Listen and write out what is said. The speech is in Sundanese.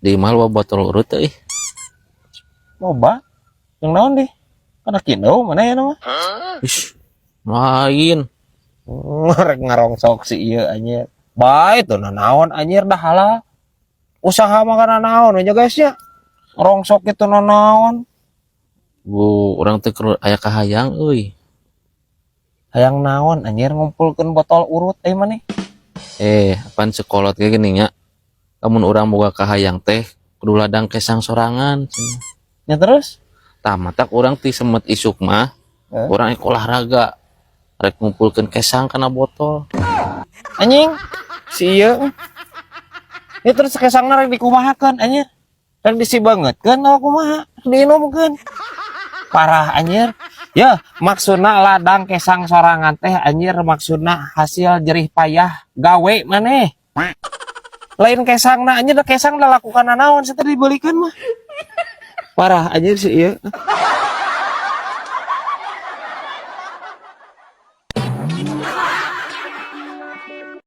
Di imah loba botol urut teh ih. Loba. Yang naon deh? Kana kieu mana ya nama? Ish, lain. Rek ngarongsok si ieu, anjir. Bae tuh naon, anjir, dah halal. Usaha mah kana naon aja, guys, ya. Rongsok itu naon. Bu, urang teh keur aya kahayang euy. Hayang naon, anjir, ngumpulkeun botol urut euy maneh? Eh, apaan sekolot kayak gini nya. Lamun urang boga kahayang teh kudu ladang kesang sorangan cenah. Ya terus? Tah, matak urang ti semet isuk mah Eh? urang ek olahraga. Rek ngumpulkeun kesang kana botol. Anjing si ieu. Ya terus kesangna rek dikumahakeun, anjir? Rek disibeungeutkeun atau kumaha? Diinumkeun. Parah, anjir. Ya, maksudna ladang kesang sorangan teh, anjir, maksudna hasil jerih payah gawe maneh. Lain kesangna, anjir, da kesang da lakukan naon sih tadi dibelikeun mah. Parah, anjir, si ieu.